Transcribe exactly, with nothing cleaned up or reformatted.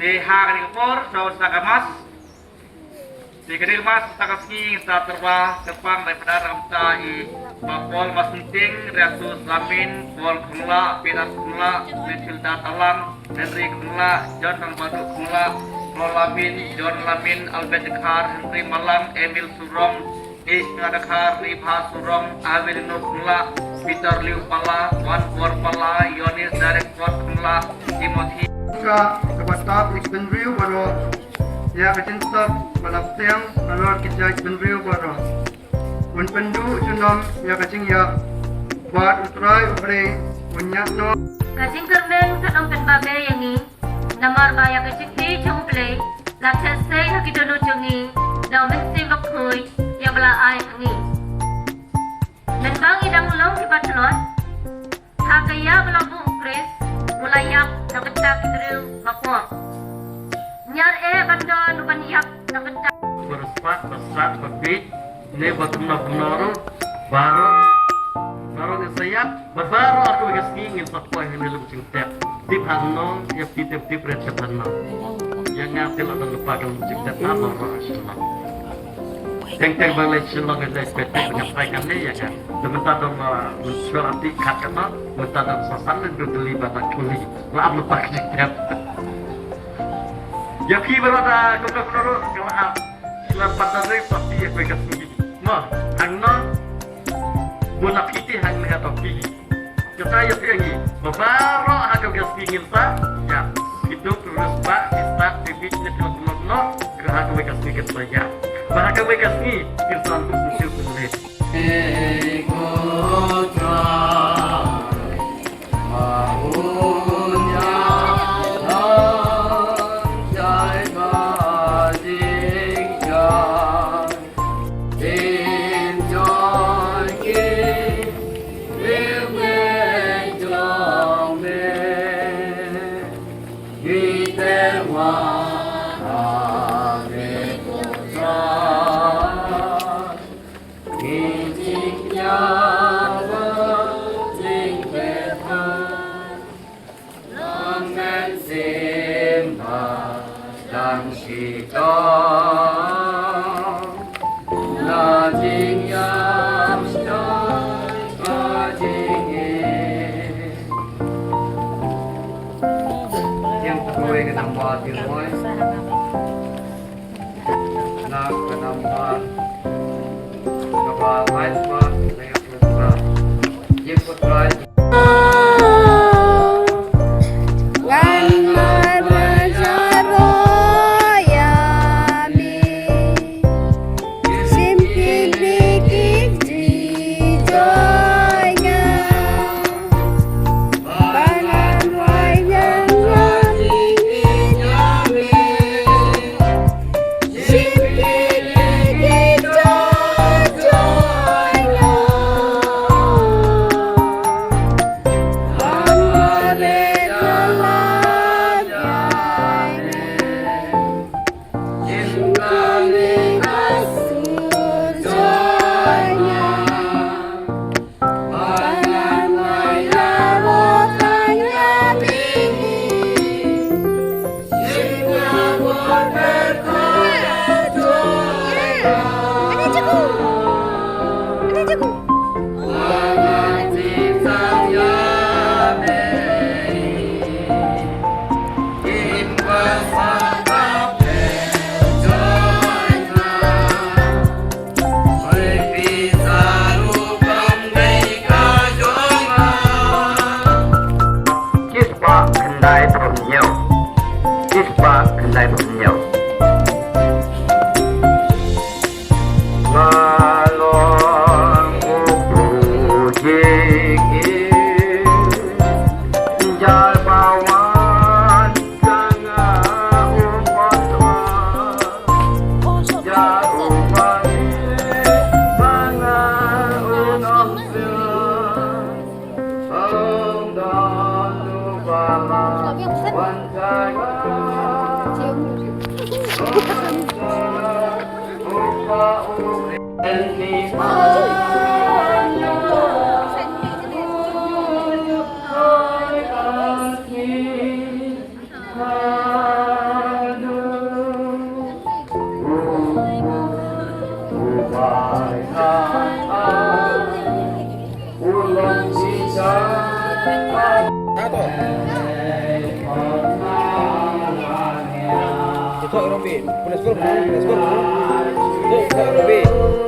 Te ha kane ka por, sha u sa ka mas. Te kane ka mas, sa ka sngi, sa tyrwa, kyrpang, dei pada ramta i, Bah Paul Masynting, Riasus Lamin, Paul Khongla, Peter Khongla, Matilda Talang, Henry Khongla, John Nang Badu Khongla, Paul Lamin, John Lamin, Albert Dkhar, Henry Malang, Emil Surong, Ishna Dkhar, Ribha Surong, Avelino Khongla, Peter Liu Pala, Wan Bor Pala, Yonis Darek Bor Khongla, Timothy. Ka, kaba tap ïa ki bynriew baroh, ïa ka jingsop ba la pdiang halor ki jaitbynriew baroh. Un pynduh junom ïa ka jingïap bad U Trai U Blei un ïaid noh. Ka jingkyrmen ka long kynmaw ïa ngi. Namar ba ïa ka jingïeit jong U Blei la theh sei ha ki dohnud jong ngi da U Mynsiem Bakhuid ïa ba la ai ha ngi. Mynba ngi dang long kiba tlot, ha ka ïa ba la buh U Khrist, u la ïap na ka bynta ki briew ba kor. Ñiar eh ban don u ban ïap na ka bynta. Ba riewspah, ba sah, ba bieit, ne ba kumno kumno ruh, baroh, baroh ne sa ïap, ba baroh ha kawei ka sngi ngin sa poi ha kane ka lum jingtep. Tip hangno, ïa phi tip, tip rit tip hangno. Ïa nga te la don lypa ka lum jingtep hangno ruh ha shyllong. Teng teng ba leit shyllong, leit peit peit ba nga phai kane ïa nga. Te mynta don, uh, mynshuwa ati khat kano, mynta don sa san lyndu tylli ba nga kuli. La ap lypa ka jingtep. Ïa phi baroh da kumno kumno ruh ka la ap. Shu la pat da ri phi ïa kawei ka sngi. Mo, hangno? Mo na phi te hangne ha to phi. Kata ïa phi ïa ngi. Ba baroh ha kawei ka sngi ngin sa ïap. Ki duk ki riewspah, ki stad ki bieit ne phi la kumno kumno, ka ha kawei ka sngi kin sa ïap. Ba ha kawei ka sngi kin sa lut shisha shisha. Tiang kawei ka nambar tiang wei. Na ka nambar kaba lai spah, lai spah. Ïa put lai. Ngan marmar jaroh ïa me. Shim kine ki jingjoy nga. Ba ngan wai ngan wai ïa me. Shispah khyndai phew hynñiew. Shispah khyndai phew hynñiew. Nga long u briew jingim, jal ba wan jong nga u Kynrad. Ito, Robi. Punas gol, punas gol. Ito, Robi.